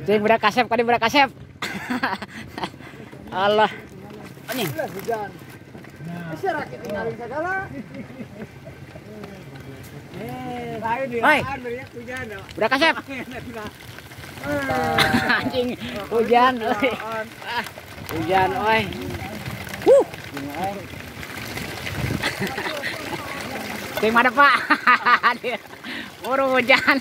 Cing budak kasep kali budak kasep. Allah. Anjing. Hujan. Bisa rakit tinggalin segala. Oi. Budak kasep. Anjing, hujan oi. Hujan oi. Huh. Cing mana Pak? Buru hujan.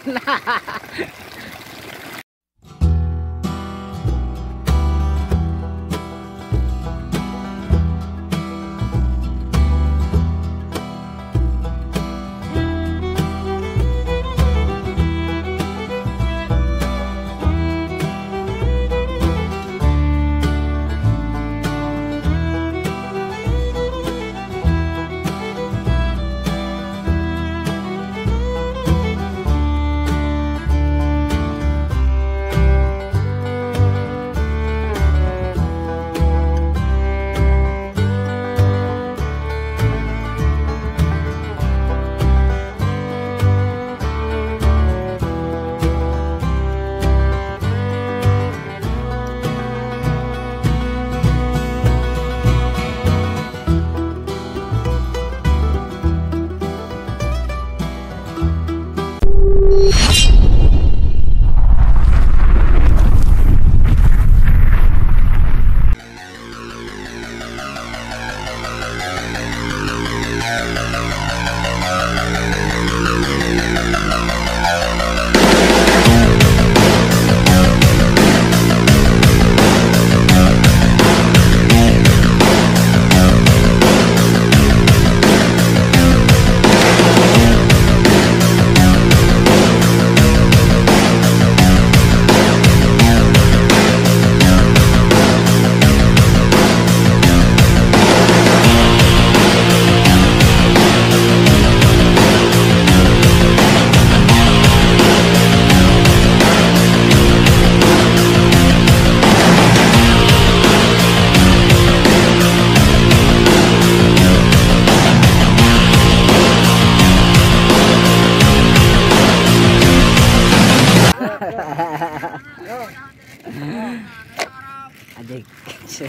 Anjing. Sip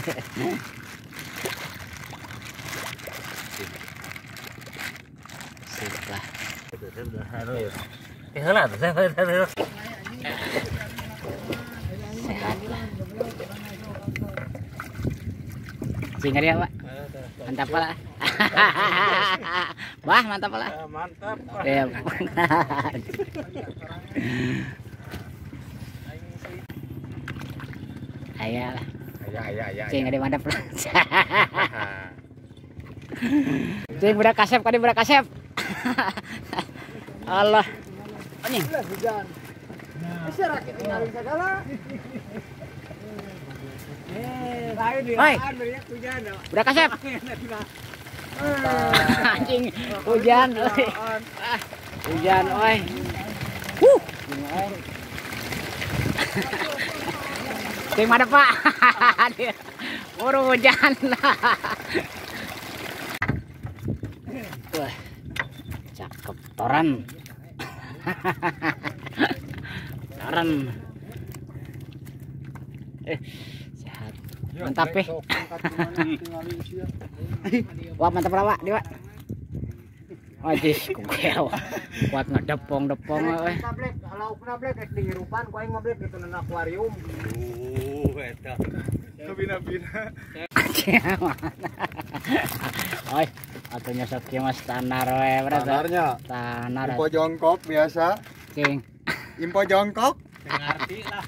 lah. Sehat lah. Cing dia, Pak. Mantap lah. Wah, mantap lah. Mantap. Ya. Ayah lah. Ayah. Cing ada mantap lah. Cing budak kasep kali budak kasep. Allah. Anjing. Hujan. Bisa rakit tinggalin segala. Oi. Budak kasep. Anjing, hujan oi. Hujan oi. Huh. Cing mana Pak? Buru hujan. Wah, cakep toran. Toran. Sehat. Mantap ya. Wah, mantap lah Pak, dia Pak. Wajih, kukel. Kuat ngedepong-depong euy. Laukna blek rek dihirupan ku aing mah blek gitu nang akuarium. Eta. Bina-bina. Oi, atuh nyosok kieu mah standar we, berarti. Standarnya. Standar. Impo jongkok biasa. Cing. Impo jongkok. Ngerti lah.